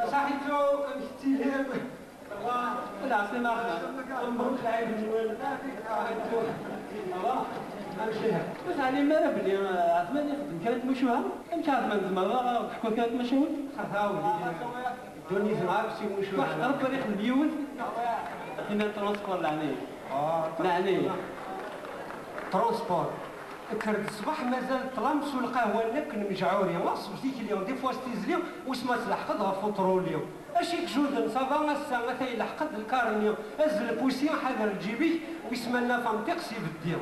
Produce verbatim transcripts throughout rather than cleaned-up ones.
Saḥit, amek tettiliḍ? Lɛaslama axxam. Mbruk lɛid-nwen. Saḥit. Amek ihi? Ur teɛlim ara belli Ɛetman ixeddem kra n tmucuha? Amek Ɛetman, tzemreḍ ad aɣ-d-teḥkuḍ kra n tmucuha? Ad tɛawed. Ddunit n ɛefsi mucuha. Ṛebbi ad ixdem yiwet. Tinna transport leɛnaya. Leɛnaya. Transport. Kker-d ṣṣbeḥ mazal ṭṭlam s lqahwa-nnek n mejɛuri, ɣṣeb tikli, des fois s tizli, wis ma tleḥqeḍ ɣef uṭruli. Acu i ijuden, ça va ass-a, ata ileḥq-d lkar-nni, azzel pusi, ḥader lǧib-ik, wis ma nna fanṭiq s ibeddi.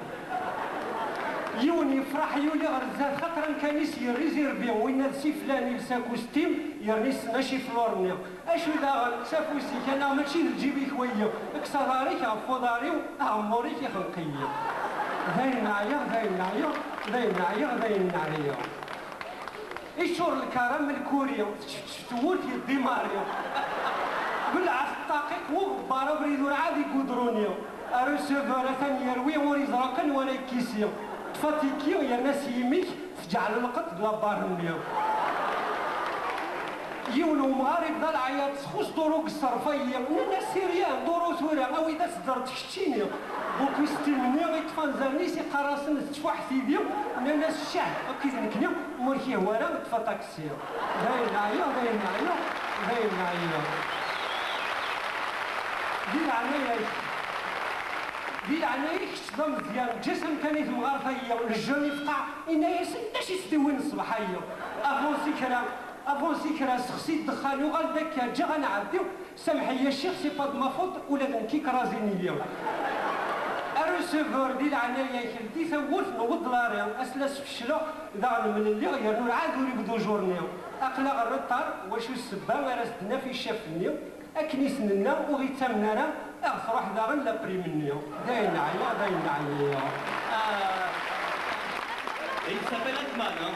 Yiwen yefṛeḥ yuli ɣer zdat, xaṭer amkan-is yerriz irbi, winna d siflan, ilsa kustim, yerna issen aciflur-nni. Acu daɣen, s afus-ik, anaɣ mačči d lǧib-ik wayi, kkes aḍar-ik ɣef uḍar-iw, aɛemmur-ik ixneq-iyi. Dayen ɛyiɣ, dayen ɛyiɣ, dayen ɛyiɣ, dayen ɛyiɣ. Iččur lkar am lkuri, teččefčef tewwurt yeddi Mari. Belɛet ṭṭaqiq uɣebbar abrid ur ɛad igudruni. Areseveur atan yerwi ur iẓra kan wala ikkisi. Ṭṭef atiki yerna s yimi-k tǧeɛl lqeṭ d la barre-nni. Yiwen umɣar ibda lɛayat, txuṣ duru deg ṣṣerf-ayi. Nnan-as: Sirya, duru tura, awi-d ad teddreḍ keččini. Ukwistim-nni iṭṭef anzaren-is, iqqar-asen: D ttfuḥ tidi. Nnan-as: Ccah, akked nekni, ma ur k-ihwa ara, ṭṭef aṭaksi. D ayen ɛyiɣ, d ayen ɛyiɣ, d ayen ɛyiɣ. Di leɛnaya-k, di leɛnaya-k, kečč d ameẓyan, ǧǧa-as amkan i temɣart-ayi. Lejjun ifqeɛ, inna-yasen: D acu i s-d-iwwin ṣṣbeḥ-ayi? Avansi kra, avansi kra, sexsi ddexxan, uɣal-d akka, ǧǧiɣ ad nɛeddi. Samḥ-iyi a ccix, c'est pas de ma faute, ula d nekk i krazin-iyi. Areseveur, di leɛnaya-k, ldi tawwurt, newweḍ lari, asla sfecleɣ, daɣen mlelliɣ, yernu lɛad ur ibdu journée. Aql-aɣ retard, wacu ssebba ara s-d-naf i ccaf-nni? Akken i s-nenna, ur ɣ-ittamen ara, ad ɣ-truḥ daɣen la prime-nni. D ayen ɛyiɣ, d ayen ɛyiɣ. Ah. Il s'appelle Atman, hein.